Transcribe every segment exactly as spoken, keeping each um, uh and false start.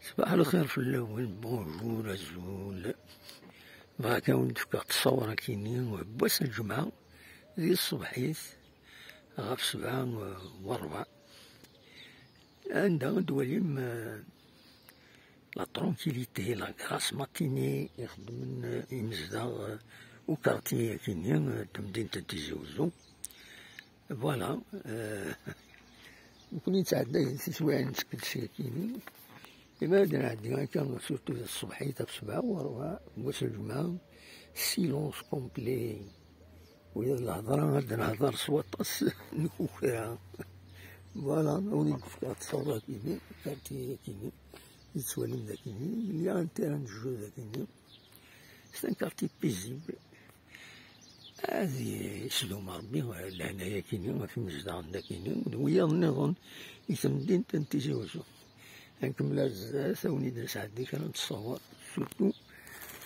Ṣbaḥ lxir fell-awen, bonjour, azul. Bɣiɣ ad awen-d-fkeɣ ttṣawṛa-kini n wass n lǧemɛa di tṣebḥit ɣef sebɛa u ṛebɛa, anda ad d-twalim, eh, la tranquillité, la grasse matinée i xeddmen, eh, imezdaɣ, eh, ukarti-akini, eh, n temdint n Tizi Uzzu. Voilà, eh, nekkni nettɛedday tiswiɛin n tsekdec-akini. Imi ad nɛeddi akka, surtout di tṣebḥit ɣef sebɛa u ṛebɛa n wass n lǧemɛa, silence complet. Ula d lhedṛa ad nehḍer s waṭas nkukra. Voilà, ad wen-d-fkeɣ ttṣawṛa-akini, karti-akini, i tettwalim dakini, il y a un terrain de jeu dakini. C'est un quartier paisible. Ad yesdum Ṛebbi lehnaya-kini ɣef imezdaɣen dakini d wiyaḍ nniḍen i temdint n Tizi Uzzu. Ad nkemmel ar zdat, ad wen-id-nesɛeddi kra n ttṣawar, surtout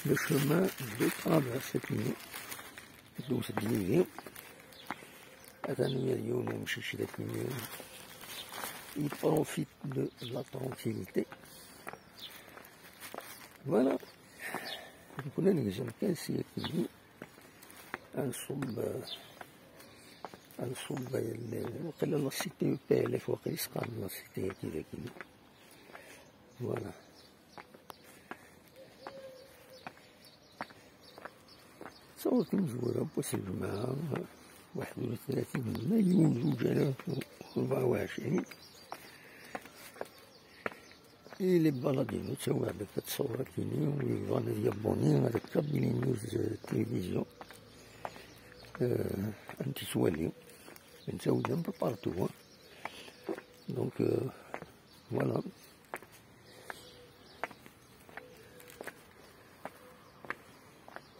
le chemin de traverse akini. Dewwet-d yid-i. Atan ula d yiwen umcic dakini. Il profite de la tranquillité. Voilà. Nekkni ad negzem kan si akini. Ad nṣubb, ad nṣubb, waqila la cité U P L F, waqila i s-qqaren la cité-agi d akini. Voilà. Ttṣawṛa timezwura n wass n lǧemɛa, waḥed u tlatin Mayu zuǧ alaf u rebɛa u ɛecrin. I les baladins, ttawiɣ-d akka ttṣawṛa-kini, wid yebɣan ad yabuni ar Kabylie News Télévision, euh, ad tent-yettwali. Nettawi-d un peu partout, hein. Donc, euh, voilà.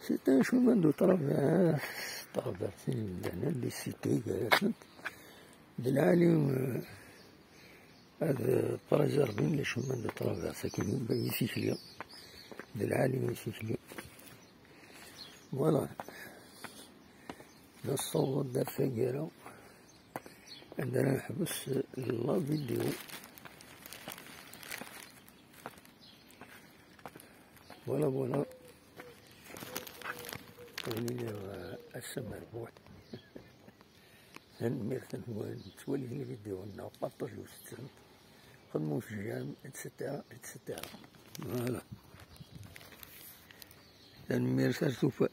C'est un chemin de traverse, traverse des cités, de l'allée, euh, هذا préserver le chemin de traverse, كي يبان يسيكلي. De l'allée يسيكلي. Voilà. نصور دار سيارة. عندنا نحبس la vidéo. Voilà, voilà. ونيني السماء بوحدي. Tanemmirt-nwen, ttwalit les vidéos-nneɣ, partagez-tent, xedmet j'aime, et cetera, et cetera. Voilà. Tanemmirt ar tufat.